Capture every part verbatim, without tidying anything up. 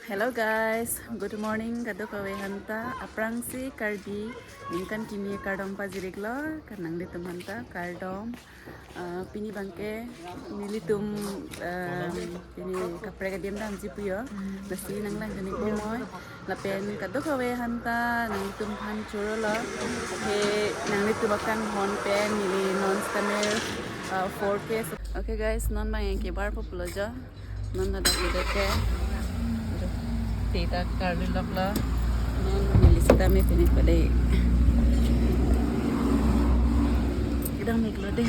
Hello guys, good morning kadokave aphanta. Aphrangsi Karbi ningkan kimi kardom pajirlo, kan nanglitum aphanta kardom. Ah, pini abangke nelitum, ah, pini kaprek adim damji pu jo. Lasi nanglang kene ko moi. Lapen kadokave aphanta nanglitum aphan chorolo. He nanglitum akanghon pen neli non stammer, ah, four K. Okay guys, non abang ke barpo pulo jo. Non hadak ida ke. Tita karli loklo. Non neli sitame pini pade. Kedam iklo dei.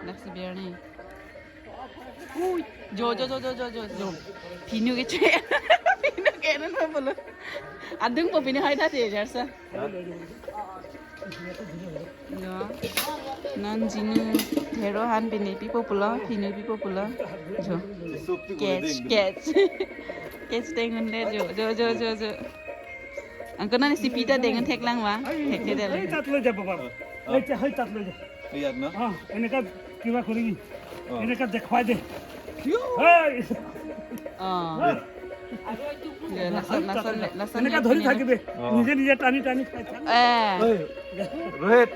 Daksi biar ni. Ui, jo, jo, jo. Phinu ke chwe. Phinu ke na na bolo. Adung po phinu hai thate jarsa. Jo. Non jinu thero aphan pini pipo pulo, phinu pipo pulo. Jo. Catch, catch. Catch tengun de jo, jo, jo, jo, jo. Angko nani si pita tengun theklang wa. Thek thek Hai, dele. Tat lo ja baba. Hai, cha, hai, tat lo ja. Iya, no? Ah, eneka kiba kori. Oh. Eneka dekhwai de. Hai. Oh. Hai. Ya, lason, lason, lason Eneka ya, dhori ini. Thakibe. Oh. Nije nije tani tani khai thak. Eh. Hai. Rohit.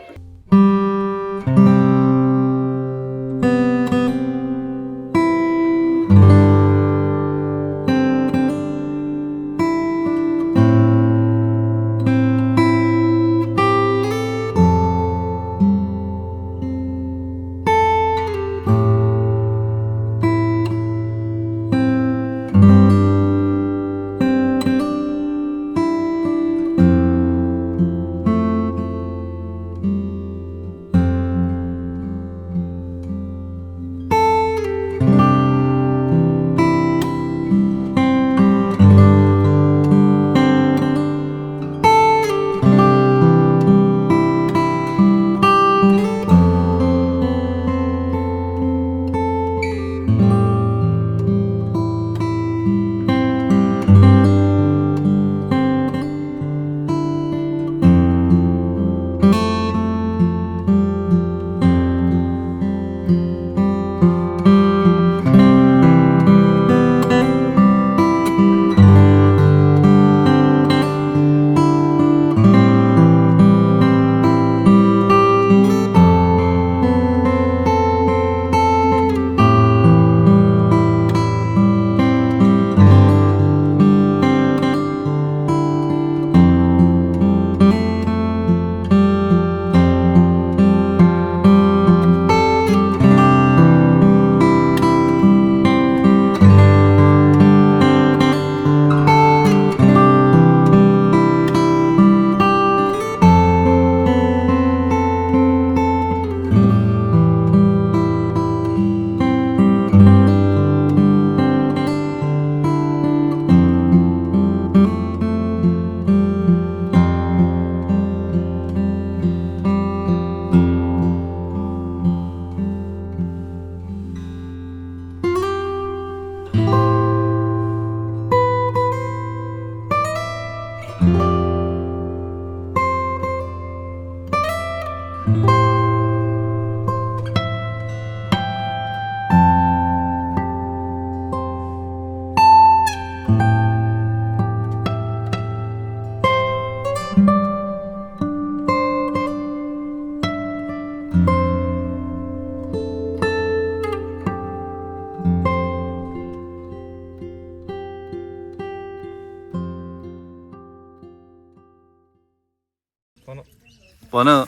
Pono.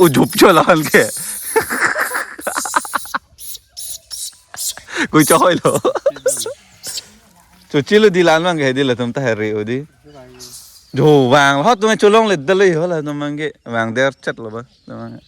Ujup jo lahan ke. Kui choi lo. Chuchi lo dilan mang ke di latum ta heri udi. Jo vang hot tum cholong le dali ho latum mang ke. Vang der chet lo ba. Tum mang.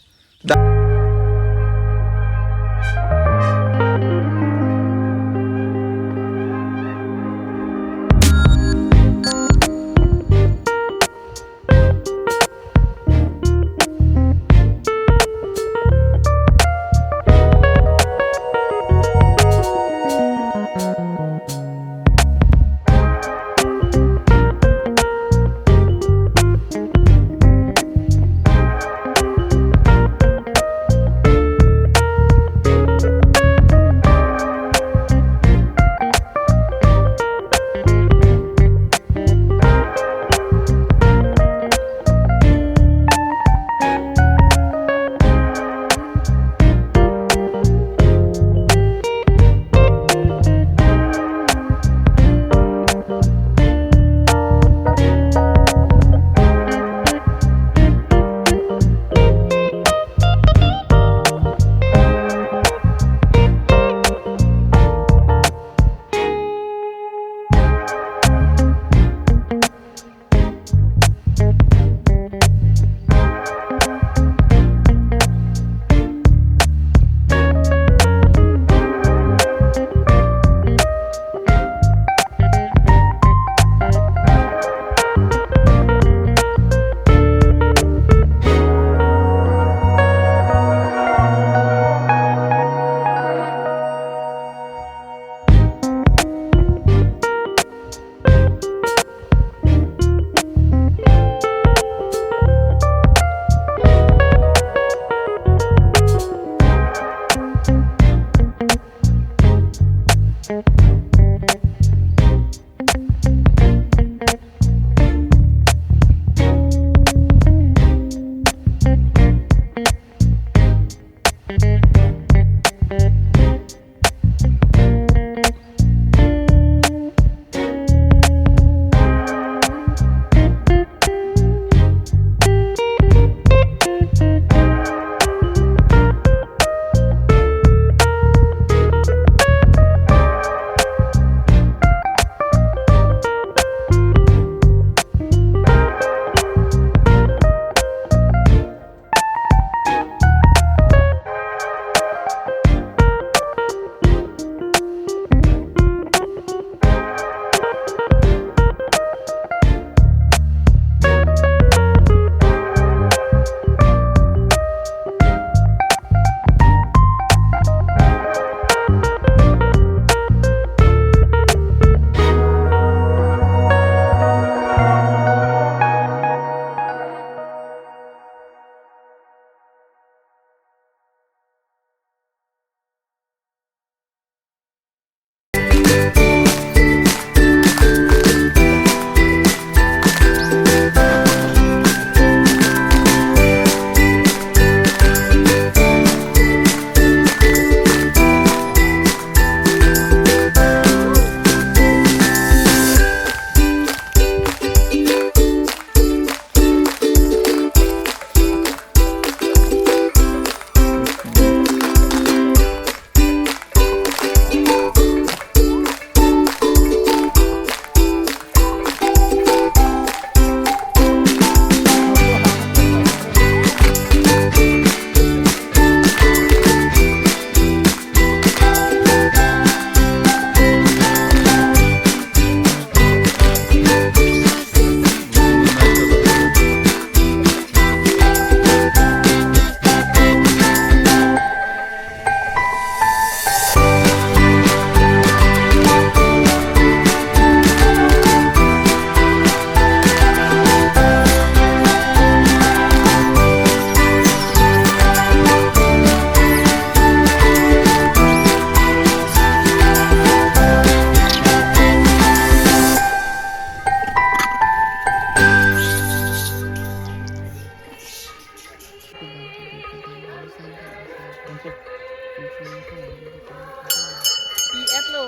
Ki-et lo,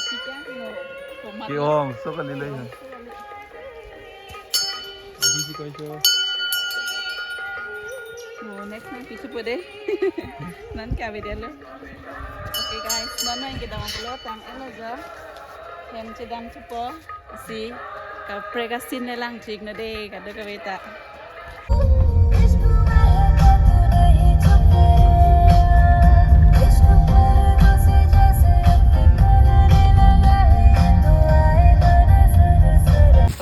ki-et lo. Ki-ong, so kali lo ya. Oh, next time pichu po de. Non ke avedetlo. Okay guys, non non ke dam pulo, tang-etlo jo. Hem chedam thupo. Si kaprek asin ne lang chik no de, kadokave ta.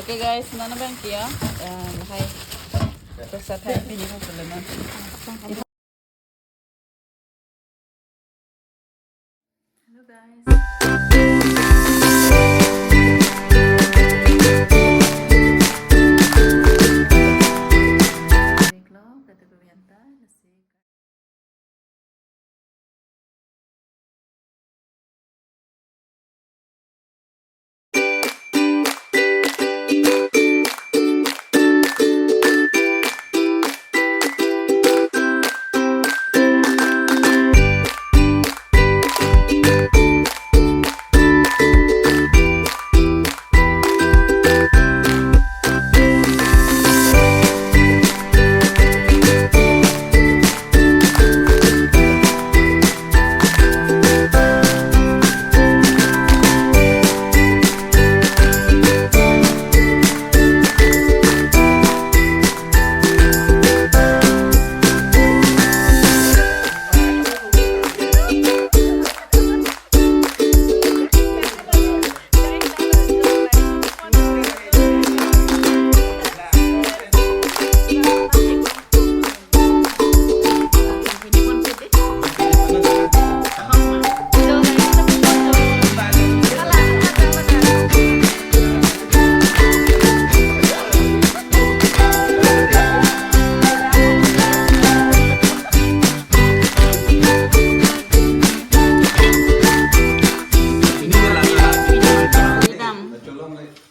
Okay guys, non abang ke ya. Eh, hai. Terus saya pini ko seleman. Hello guys.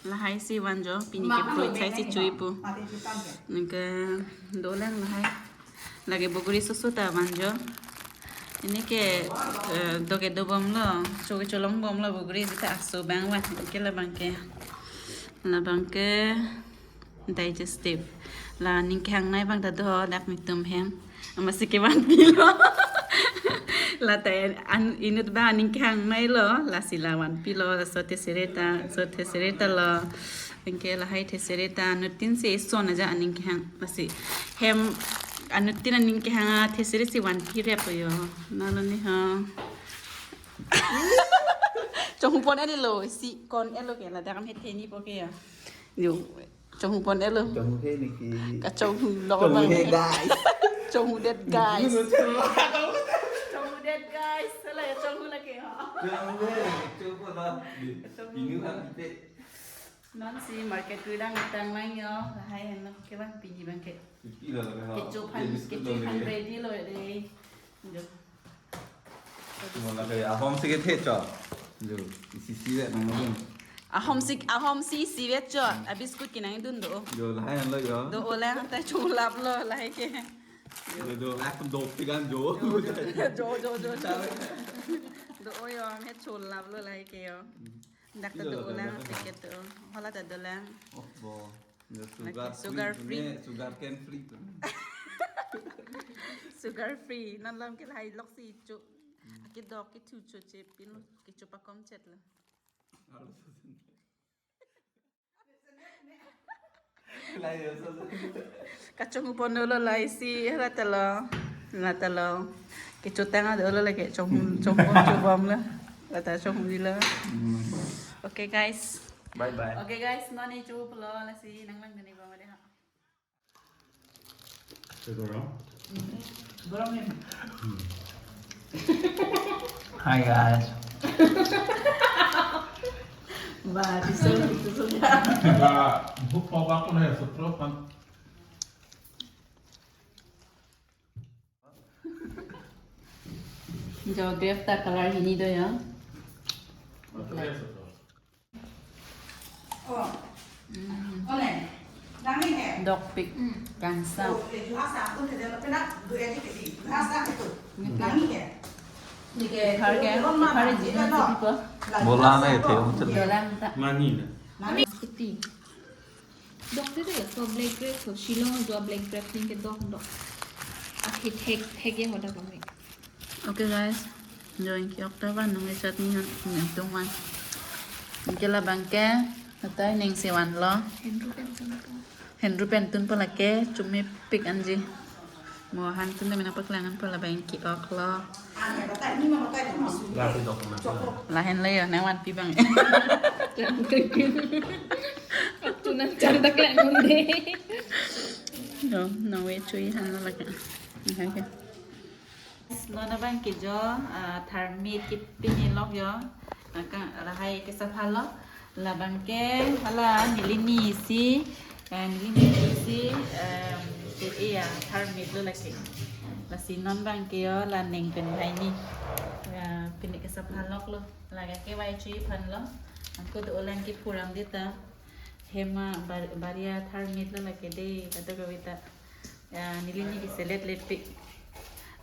Lahai si vanjo, pini ke fruit sai si chui pu. Ningke dolang lahai. Lake bogori soso ta vanjo. Ini ke, eh, doke dobomlo, choke cholongbomlo bogori sita aso abang van. Ke labang ke. Labang ke digestive. La aning kehangnei abang ta do dak netum hem. Amatsi kevanpilo. La ta an inut abang aning kehangnei lo. Lasi la vanpilo. Laso thesere ta, so thesere ta lo. Anke lahai thesere ta anuttin si eson aja aning kehang. Lasi hem anuttin aning kehang a thesere si vanpirep yo. Nalo ni ha. Chonghupon-etlo, si kon-etlo ke, ladak am hetheni po ke ya. Yo, chonghupon-etlo. Chonghu he niki. Kachonghu lo. Chonghu he, guys. Chonghudet, guys. Chonghudet, guys. Sala ya chonghu lake ha. Chonghu he, chonghu la. Chonghu. Inu ang ite. Non si market kedang tanglang yo, lahai henlo kevan pini abang ke. Pini lo lake ha. Kecho aphan, kecho aphan ready lo de. Jo. Mo lake ahom si kethe cho. Jo, isi sivet nangdun. Ahom si, ahom si sivet cho. A biscuit ke nangdun do. Jo, lahai henlo yo. Do-o lang ta cholaplo lahai ke. Jo, jo, ak dok tigan jo. Jo, jo, jo, jo. Do-o yo, me cholaplo lahai ke yo. Dak ta do-o lang, packet do-o. Hala ta dolang. Oh, bo. Sugar free. Sugar cane free tu. Sugar free. Non lam ke lahai lok si cho. Kedok kethu cho che pin kecho pakom chet lo. Kachonghupon-etlo lahai si, hala ta lo. Hala ta lo. Kecho tang-etlo lake chong, chonghupon chobomlo. La ta chonghupilo. Okay guys. Bye bye. Okay guys, non ni choplo lasi nanglang dini bang de ha. Gorong. Gorong ni. Hi guys. Ba, di so, di so ya. Ba, bu po ba ko na sutro pan. Jo, grape ta color hini do ya. Dokpik, kangsam. Nike, nike, harke, harke jina sidi ko. Bola na ite, om chale. Dolang ta. Mani na. Mani. Iti. Dokte de laso black grape to, Shillong jo black grape ning ke dok dok. Akhithek thek ya hoda kami. Okay guys, jo ingki-ok ta van nang chutney han nang tum van. Ingke labang ke, atai ning si vanlo. Henru pen tum po. Henru pen tum po lake, chumepik anji. Mo hantun de mena paklang an po labang ingki-ok lo. Lahen lo yo, nang vanpi bang. Tunan chang tak lang munde. No, no we chui han lo lake. Okay, okay. Non abang ke jo, ah, tharmit kepini lok yo. Aka lahai ke sapha lo. Labang ke hala neli ni si, eh, neli ni si, em, ke iya tharmit lo lake. Lasi non abang ke yo la ning pen hai ni. Ya, pini ke sapha lok lo. Laga ke vai chui phan lo. Angko do olang ke phuram dita. Hema bar-, baria tharmit lo lake de, kadokave ta. Ya, neli ni ke selet lepik.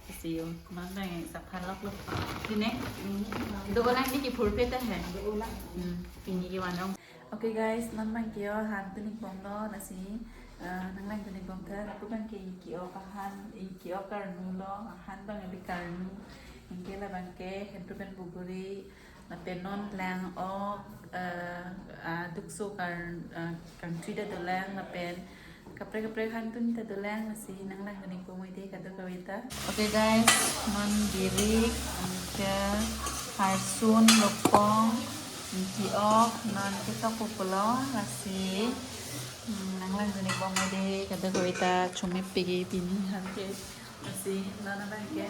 Isi yo, man bang sapha lok lo. Sine? Do olang ni ke phurphe ta hai. Do olang. Hmm, pini ke vanong. Okay guys, non abang ke yo hantun ik bom lo, lasi, eh, nang langtun ik bom tha, lapu abang ke ingki-ok ahan, ingki-ok karnu lo, ahan abang abi karnu, ingke labang ke henru pen buguri, lapen non lang-ok, eh, ah, dukso kar, eh, kangtui ta dolang, lapen kaprek kaprek hantun ta dolang, lasi nang langtun ik bom ide kadokave ta. Okay guys, non birik, ingke harsun, lopong, ingki-ok, non ketok pulo, lasi, hmm, nang langtun ik bom ide kadokave ta, chumepik pini han ke, lasi, non abang ke,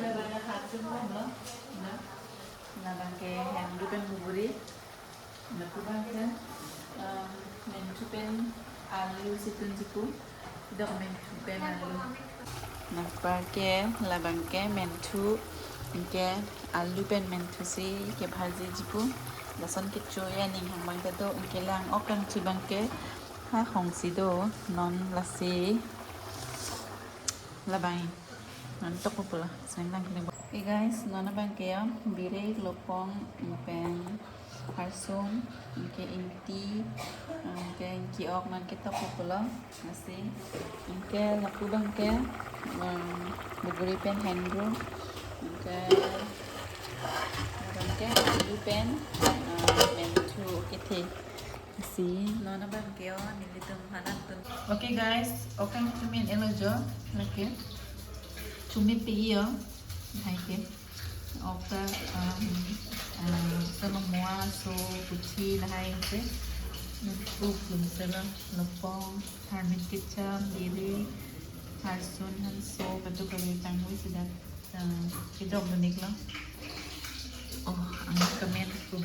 labang harsun lo, na, labang ke henru pen buguri. Lapu abang ke, um, menthu pen alu si tunji pu. Dok menthu pen alu. Nangpar ke labang ke menthu, ingke alu pen menthu si kebhajiji pu. Lason kecho ya ning hang abang ke do, ingke lang-ok kangtui abang ke ha hong si do, non lasi. Labang. Non tok pulo. Sang lang kene. Okay guys, non abang ke ya, birik, lopong, pen harsun, ingke ingti, ingke ingki-ok non ketok pulo. Lasi. Ingke lapu abang ke, um, buguri pen henru, ingke abang ke alu pen, um, menthu kethe. Si, non abang ke yo, nelitum hanat tun. Okay guys, ok kangtui men-e lo jo, lake. Chumepik yo, hai ke. Ok ta, um, uh, solo moa, so, puthi, lahai ke. Nukuk, dun selo, lopong, tharmit kecham, birik, harsun, hanso, kadokave tangwi sida. Ah, kejok benik lo. Oh, ang kamen ko.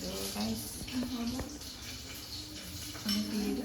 Deh, guys. Kami pilih.